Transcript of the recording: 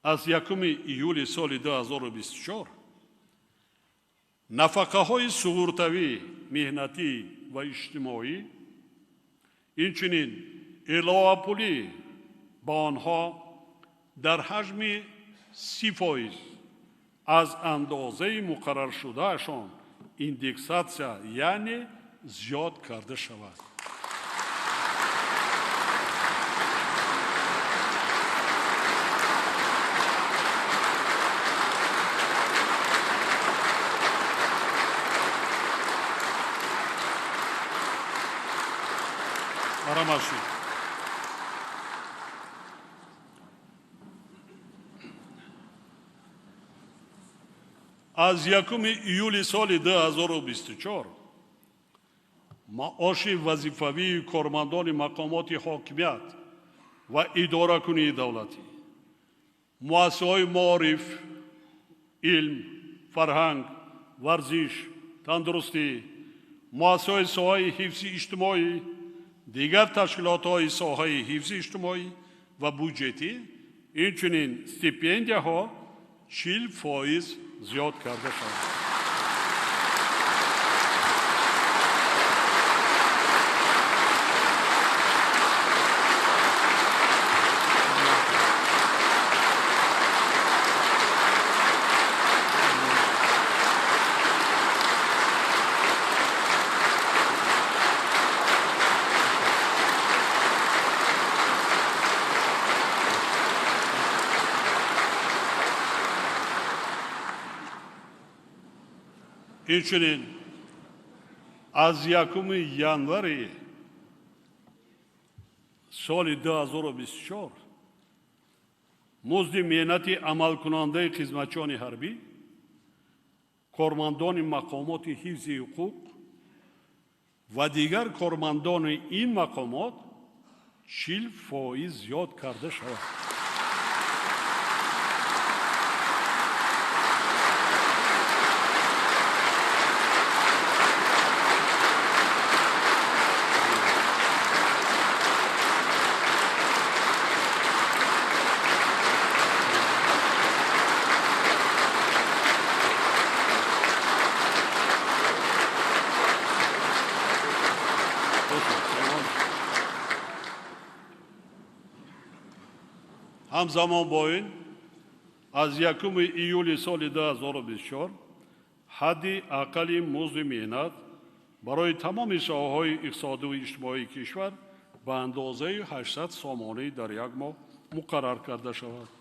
Аз 1 июли соли 2024 нафақаҳои суғуртавӣ, меҳнатӣ ва иҷтимоӣ, инчунин иловапулӣ ба онҳо дар ҳаҷми 30% аз андозаи муқарраршудаашон индексатсия, яъне зиёд карда шавад. Аз 1 июли соли 2024 маоши вазифавии кормандони мақомоти ҳокимият ва идоракунии давлатӣ, муассисаҳои маориф, илм, фарҳанг, варзиш, тандурустӣ, муассисаҳои соҳаи ҳифзи иҷтимоӣ, дигар ташкилотҳои соҳаи ҳифзи иҷтимоӣ ва буҷетӣ, инчунин стипендияҳо 40% зиёд карда шавад. Инчунин аз 1 январи соли 2024 музди меҳнати амалкунандаи хизматчиёни ҳарбӣ, кормандони мақомоти ҳифзи ҳуқуқ ва дигар кормандони ин мақомот 40% зиёд карда шавад. Ҳамзамон бо ин аз 1 июли соли 2024 ҳадди аққали музди меҳнат барои тамоми соҳаҳои иқтисодию иҷтимоии кишвар ба андозаи 800 сомонӣ дар як моҳ муқаррар карда шавад.